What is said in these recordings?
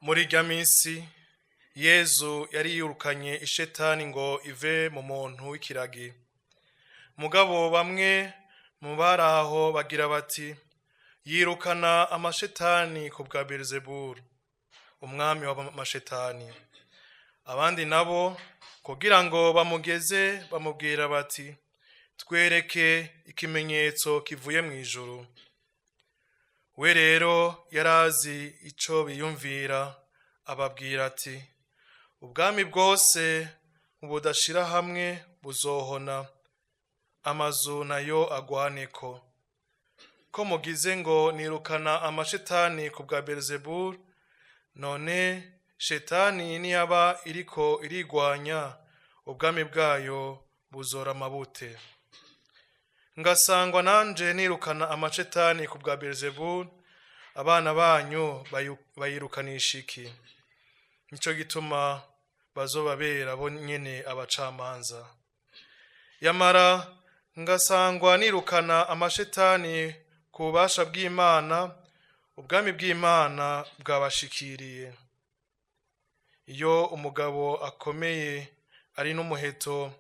Muri irya minsi Yezu yari yirukanye ishetani ngo ive mu muntu w'ikiragi. Mugabo bamwe mu bari aho bagira bati: "Yirukana amashetani ku bwa Belzebulu, umwami w'amashetani." Abandi nabo, kugira ngo bamugeze, bamubwira bati: "Twereke ikimenyetso kivuye mw'ijuru." We rero yarazi ico biyumvira, ababwira ati: "Ubwami bwose budashira hamwe buzohona, amazu nayo agwaneko. Ko mugize ngo nirukana amashetani ku bwa Belzebulu, none shetani niyaba iriko irigwanya, ubwami bwayo buzorama bute? Ngasangwa nanje nirukana amashetani ku bwa Belzebulu, abana banyu bayirukanisha iki? Nico gituma bazobabera bo nyene abacamanza. Yamara ngasangwa nirukana amashetani ku bubasha bw'Imana, ubwami bw'Imana bwabashikiriye. Iyo umugabo akomeye ari n'umuheto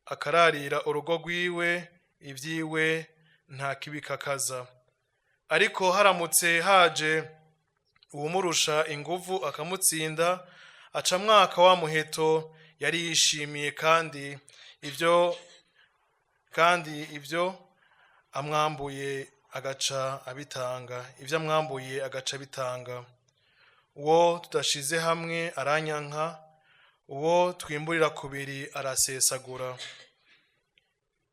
akararira urugo rwiwe, ivyiwe nta kibikakaza. Ariko haramutse haje uwumurusha inguvu akamutsinda, aca mwaka wa muheto yari yishimiye, kandi ivyo amwambuye agaca abitanga, ivyo amwambuye agaca abitanga. Uwo tudashize hamwe aranyanka, uwo twimburira kubiri arasesagura.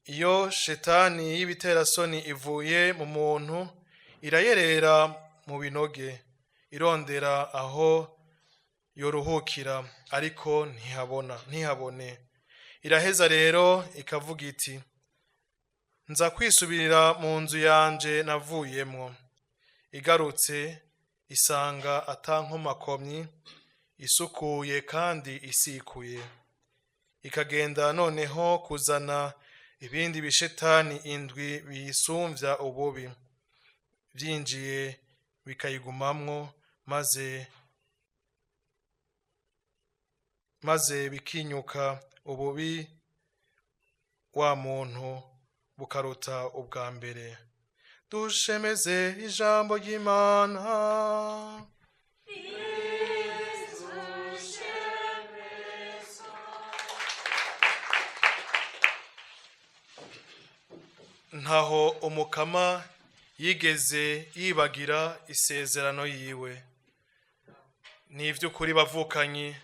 Iyo shetani y'ibiterasoni ivuye mu muntu, irayerera mu binoge irondera aho yoruhukira, ariko ntihabona, ntihabone. Iraheza rero ikavuga iti: 'Nza kwisubirira mu nzu yanje navuyemwo.' Igarutse isanga ata nkomakomyi, isukuye kandi isikuye. Ikagenda noneho kuzana ibindi bishetani indwi biyisumvya ububi, vyinjiye bikayigumamwo, maze bikinyuka ububi wa muntu bukaruta ubwa mbere." Dushemeze ijambo ry'Imana. Kristu shemezwa. Ntaho Umukama yigeze yibagira isezerano yiwe. Ni ivy'ukuri bavukanyi,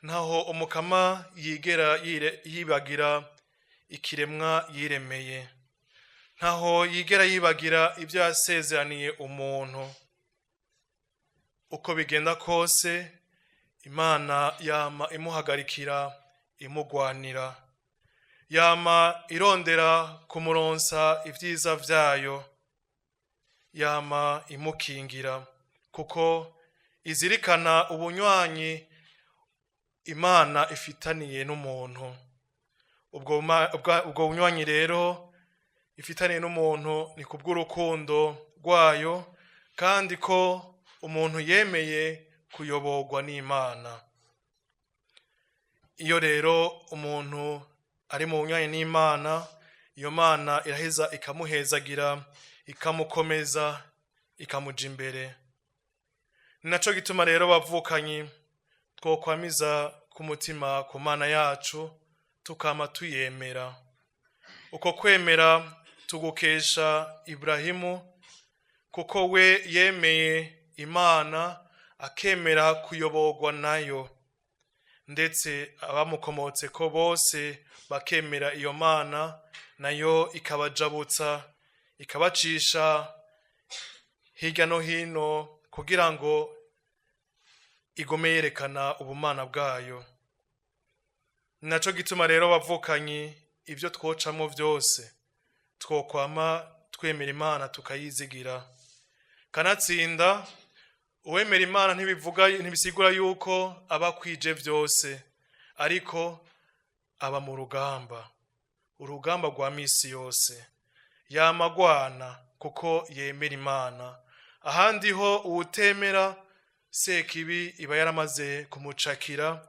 ntaho Umukama yigera yibagira ikiremwa yiremeye, ntaho yigera yibagira ibyo yasezeraniye umuntu. Uko bigenda kose, Imana yama imuhagarikira, imugwanira, yama irondera kumuronsa ivyiza vyayo, yama imukingira, kuko izirikana ubunywanyi Imana ifitaniye n'umuntu. Ubwo bunywanyi rero ifitaniye n'umuntu ni kubw'urukundo rwayo, kandi ko umuntu yemeye kuyoborwa n'Imana. Iyo rero umuntu ari mu bunywanyi n'Imana, iyo Mana iraheza ikamuhezagira, ikamukomeza, ikamuja imbere. Ni naco gituma rero bavukanyi, twokwamiza ku mutima ku Mana yacu, tukama tuyemera. Uko kwemera tugukesha Ibrahimu, kuko we yemeye Imana, akemera kuyoborwa nayo, ndetse abamukomotse ko bose bakemera iyo Mana, nayo ikabajabutsa, ikabacisha hirya no hino kugira ngo igume yerekana ubumana bwayo. Ni naco gituma rero bavukanyi, ibyo twocamwo vyose, twokwama twemera Imana, tukayizigira. Kanatsinda uwemera Imana ntibivuga, ntibisigura yuko aba kwije vyose, ariko aba mu rugamba, urugamba rwa misi yose, yamagwana kuko yemera Imana. Ahandi ho uwutemera Sekibi iba yaramaze kumucakira,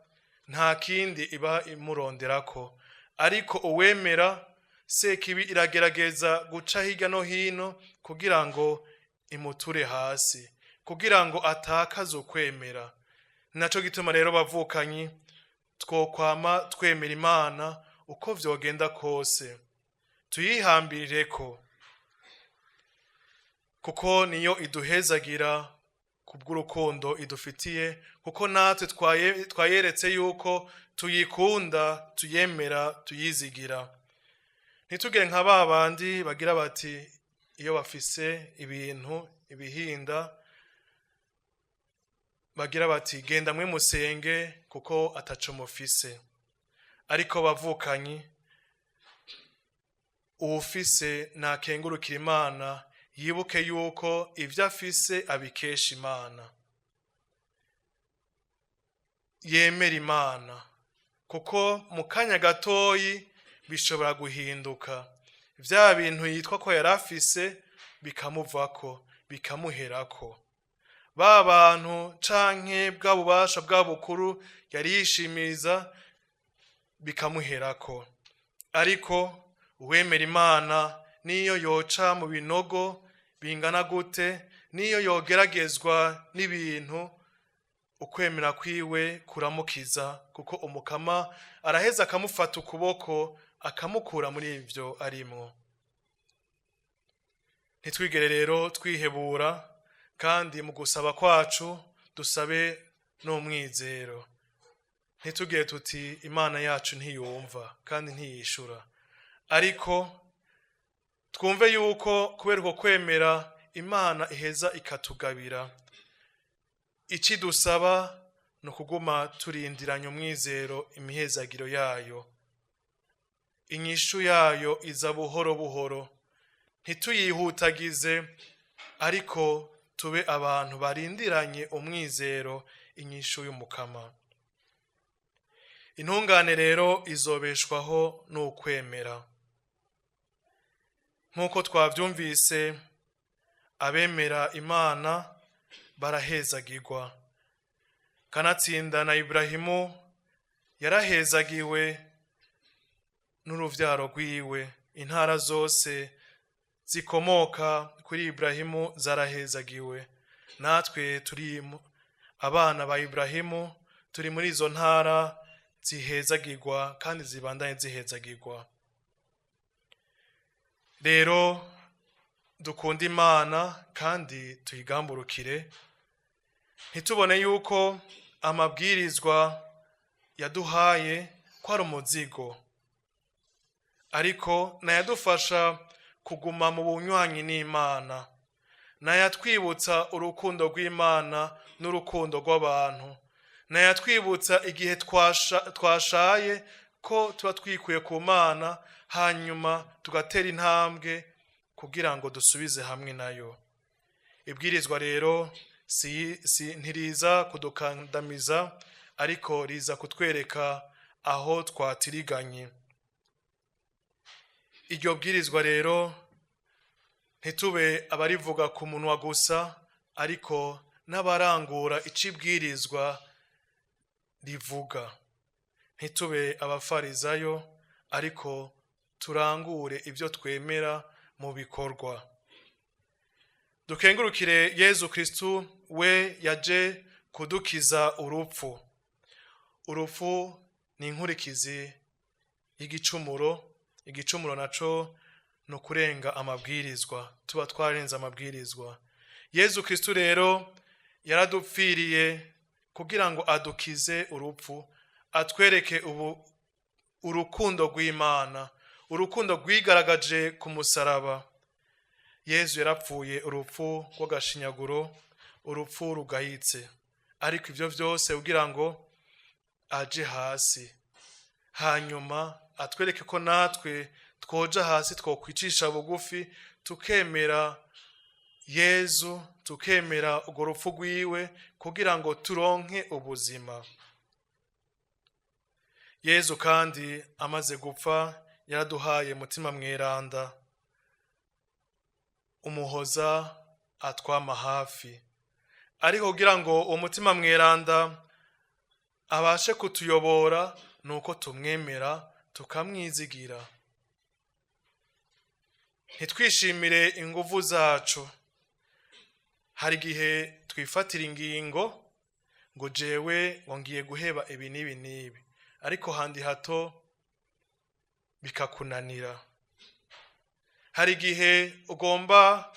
nta kindi iba imuronderako. Ariko uwemera, Sekibi iragerageza guca hirya no hino kugira ngo imuture hasi, kugira ngo atakaze ukwemera. Naco gituma rero, bavukanyi, twokwama twemera Imana uko vyogenda kose, tuyihambirireko, kuko niyo iduhezagira kubw'urukundo idufitiye, kuko natwe twayeretse yuko tuyikunda, tuyemera, tuyizigira. Ntitugire nka ba bandi bagira bati iyo bafise ibintu ibihinda, bagira bati: "Genda mwe musenge kuko ataco mufise." Ariko bavukanyi, uwufise nakengurukira Imana, yibuke yuko ivyo afise abikesha Imana, yemera Imana, kuko mu kanya gatoyi bishobora guhinduka, vya bintu yitwa ko yari afise bikamuvako, bikamuherako. Ba bantu canke bwa bubasha bwa bukuru yari yishimiza bikamuherako. Ariko uwemera Imana, niyo yoca mu binogo bingana gute, niyo yogeragezwa n'ibintu, ukwemera kwiwe kuramukiza, kuko Umukama araheza akamufata ukuboko, akamukura muri ivyo arimwo. Ntitwigere rero twihebura, kandi mu gusaba kwacu dusabe n'umwizero. Ntitugire tuti: "Imana yacu ntiyumva kandi ntiyishura." Ariko twumve yuko kubera uko kwemera, Imana iheza ikatugabira. Icidusaba ni ukuguma turindiranye umwizero imihezagiro yayo. Inyishu yayo iza buhoro buhoro, ntituyihutagize, ariko tube abantu barindiranye umwizero inyishu y'Umukama. Intungane rero izobeshwaho n'ukwemera. Nk'uko twavyumvise, abemera Imana barahezagirwa. Kanatsinda na Iburahimu yarahezagiwe n'uruvyaro rwiwe. Intara zose zikomoka kuri Iburahimu zarahezagiwe. Natwe turi abana ba Iburahimu, turi muri izo ntara zihezagirwa kandi zibandanye zihezagirwa. Rero dukunde Imana kandi tuyigamburukire. Ntitubone yuko amabwirizwa yaduhaye ko ari umuzigo, ariko nayadufasha kuguma mu bunywanyi n'Imana, nayatwibutsa urukundo rw'Imana n'urukundo rw'abantu, nayatwibutsa igihe twashaye ko tuba twikuye ku Mana, hanyuma tugatera intambwe kugira ngo dusubize hamwe nayo. Ibwirizwa rero si ntiriza kudukandamiza, ariko riza kutwereka aho twatiriganye. Iryo bwirizwa rero, ntitube abarivuga ku munwa gusa, ariko n'abarangura icibwirizwa rivuga. Ntitube abafarizayo, ariko turangure ibyo twemera mu bikorwa. Dukengurukire Yezu Kristu, we yaje kudukiza urupfu. Urupfu ni inkurikizi y'igicumuro. Igicumuro naco ni ukurenga amabwirizwa, tuba twarenze amabwirizwa. Yezu Kristu rero yaradupfiriye kugira ngo adukize urupfu, atwereke ubu urukundo rw'Imana, urukundo rwigaragaje ku musaraba. Yezu yarapfuye urupfu rw'agashinyaguro, urupfu rugayitse, ariko ivyo vyose kugira ngo aje hasi, hanyuma atwereke ko natwe twoja hasi, twokwicisha bugufi, tukemera Yezu, tukemera urwo rupfu rwiwe kugira ngo turonke ubuzima. Yezu kandi amaze gupfa yaraduhaye Mutima Mweranda, umuhoza atwama hafi. Ariko kugira ngo uwo Mutima Mweranda abashe kutuyobora, ni uko tumwemera tukamwizigira, ntitwishimire inguvu zacu. Hari igihe twifatira ingingo ngo jewe ngo ngiye guheba ibi n'ibi n'ibi, ariko handi hato bikakunanira. Hari igihe ugomba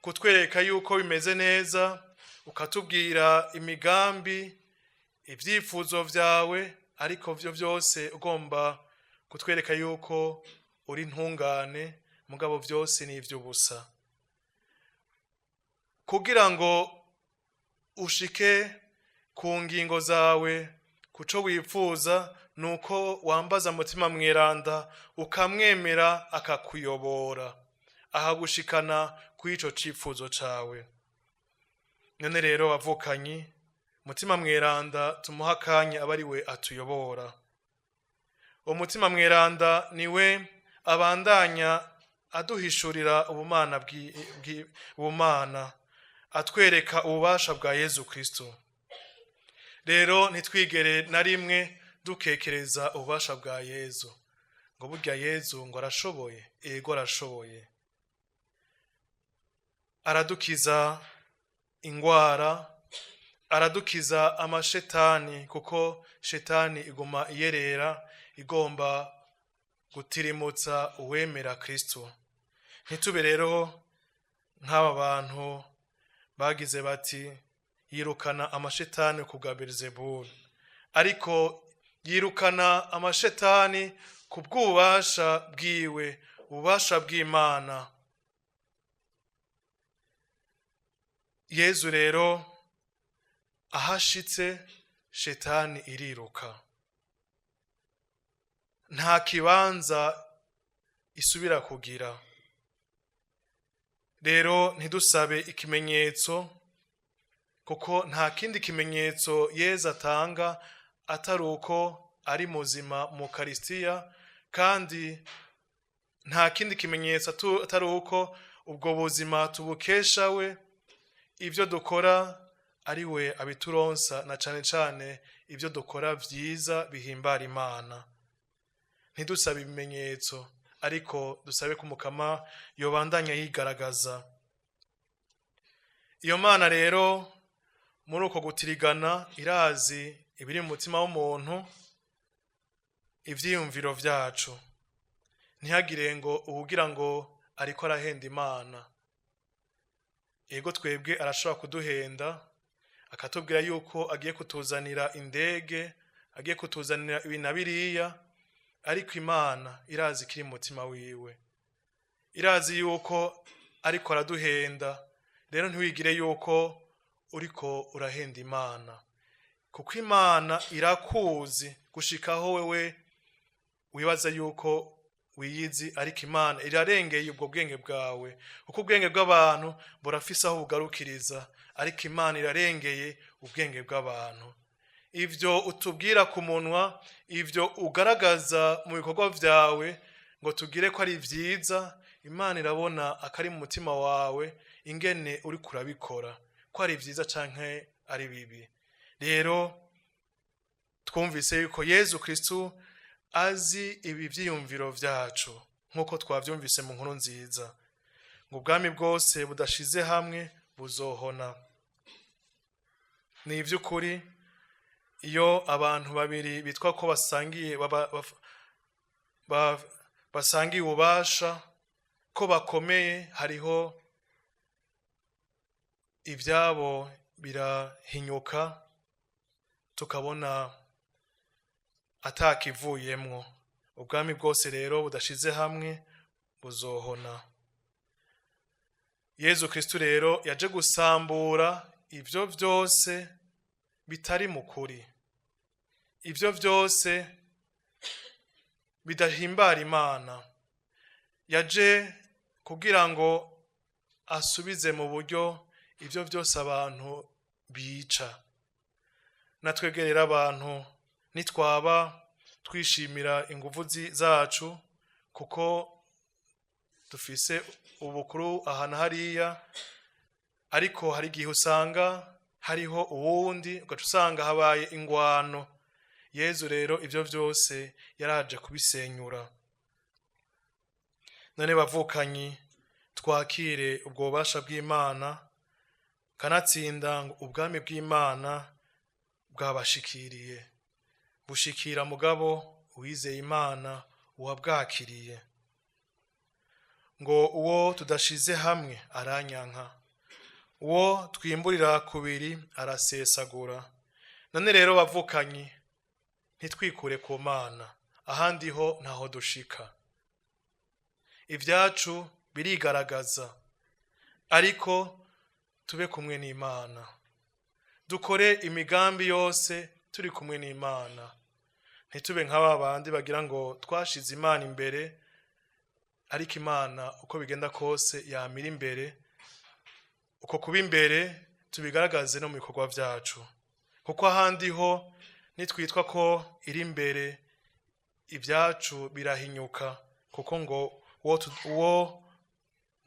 kutwereka yuko bimeze neza, ukatubwira imigambi, ibyifuzo vyawe, ariko vyo vyose ugomba kutwereka yuko uri ntungane, mugabo vyose ni ivy'ubusa. Kugira ngo ushike ku ngingo zawe, kuco wifuza, nuko wambaza Mutima Mweranda, ukamwemera akakuyobora, ahagushikana kuri ico cifuzo cawe. None rero bavukanyi, Mutima Mweranda tumuha akanya aba ari we atuyobora. Uwo Mutima Mweranda niwe abandanya aduhishurira ubumana, ubumana, atwereka ububasha bwa Yezu Kristo. Rero ntitwigere na rimwe dukekereza ububasha bwa Yezu, ngo burya Yezu ngo arashoboye. Ego, arashoboye, aradukiza ingwara, aradukiza amashetani, kuko shetani iguma iyerera igomba gutirimutsa uwemera Kristo. Ntitube rero nk'aba bantu bagize bati yirukana amashetani ku bwa Beelzebuli, ariko yirukana amashetani ku bw'ububasha bwiwe, ububasha bw'Imana. Yezu rero ahashitse shetani iriruka, nta kibanza isubira kugira. Rero ntidusabe ikimenyetso, kuko nta kindi kimenyetso Yezu atanga atari uko ari muzima mu Ukaristiya, kandi nta kindi kimenyetso atari uko ubwo buzima tubukesha we, ibyo dukora ari we abituronsa, na cane cane ibyo dukora vyiza bihimbara Imana. Ntidusabe ibimenyetso, ariko dusabe ko Umukama yobandanya yigaragaza. Iyo Mana rero muri uko gutirigana irazi ibiri mu mutima w'umuntu, ivyiyumviro vyacu. Ntihagire ngo uwugira ngo ariko arahenda Imana. Ego, twebwe arashobora kuduhenda, akatubwira yuko agiye kutuzanira indege, agiye kutuzanira ibi na biriya, ariko Imana irazi ikiri mu mutima wiwe, irazi yuko ariko araduhenda. Rero ntiwigire yuko uriko urahenda Imana, kuko Imana irakuzi gushikaho wewe wibaza yuko wiyizi, ariko Imana irarengeye ubwo bwenge bwawe, kuko ubwenge bw'abantu burafise aho bugarukiriza, ariko Imana irarengeye ubwenge bw'abantu. Ivyo utubwira ku munwa, ivyo ugaragaza mu bikorwa vyawe ngo tugire ko ari vyiza, Imana irabona akari mu mutima wawe, ingene uriko urabikora, ko ari vyiza canke ari bibi. Rero twumvise yuko Yezu Kristo azi ibi vyiyumviro vyacu, nk'uko twavyumvise mu nkuru nziza, ngo ubwami bwose budashize hamwe buzohona. Ni ivy'ukuri, iyo abantu babiri bitwa ko basangiye ububasha, ko bakomeye, hariho ivyabo birahinyuka, tukabona atakivuyemwo. Ubwami bwose rero budashize hamwe buzohona. Yezu Kristo rero yaje gusambura ivyo vyose bitari mu kuri, ivyo vyose bidahimbara Imana. Yaje kugira ngo asubize mu buryo ivyo vyose abantu bica. Natwegerera abantu, nitwaba twishimira inguvu zacu kuko dufise ubukuru aha na hariya, ariko hari igihe usanga hariho uwundi, ugaca usanga habaye ingwano. Yezu rero ivyo vyose yaraje kubisenyura. None bavukanyi, twakire ubwo bubasha bw'Imana, kanatsinda ngo ubwami bw'Imana bwabashikiriye, bushikira mugabo uwizeye Imana uwabwakiriye. Ngo uwo tudashize hamwe aranyanka, uwo twimburira kubiri arasesagura. None rero bavukanyi, ntitwikure ku Mana, ahandi ho ntaho dushika. Ibyacu birigaragaza, ariko tube kumwe n'Imana, dukore imigambi yose turi kumwe n'Imana. Ntitube nk'aba bandi bagira ngo twashize Imana imbere, ariko Imana uko bigenda kose yamira imbere. Uko kuba imbere tubigaragaze no mu bikorwa vyacu, kuko ahandi ho nitwitwa ko iri imbere ibyacu birahinyuka, kuko ngo uwo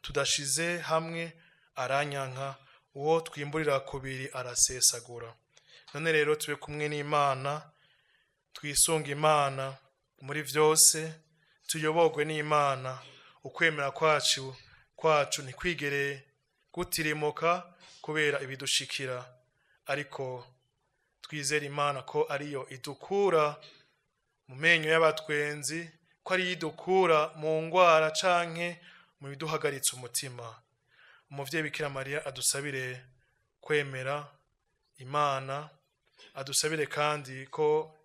tudashize hamwe aranyanka, uwo twimburira kubiri arasesagura. None rero tube kumwe n'Imana, twisunge Imana muri vyose, tuyoborwe n'Imana. Ukwemera kwacu ntikwigere gutirimuka kubera ibidushikira, ariko twizere Imana ko ariyo idukura mu menyo y'abatwenzi, ko ariyo idukura mu ngwara canke mu biduhagaritse umutima. Umuvyeyi Bikira Mariya adusabire kwemera Imana, adusabire kandi ko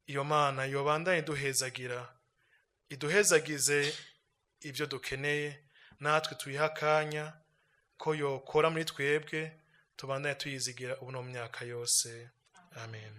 iyo Mana yobandanya iduhezagira, iduhezagize ivyo dukeneye, natwe tuyihe akanya ko yokora muri twebwe, tubandanye tuyizigira ubu no mu myaka yose. Amen.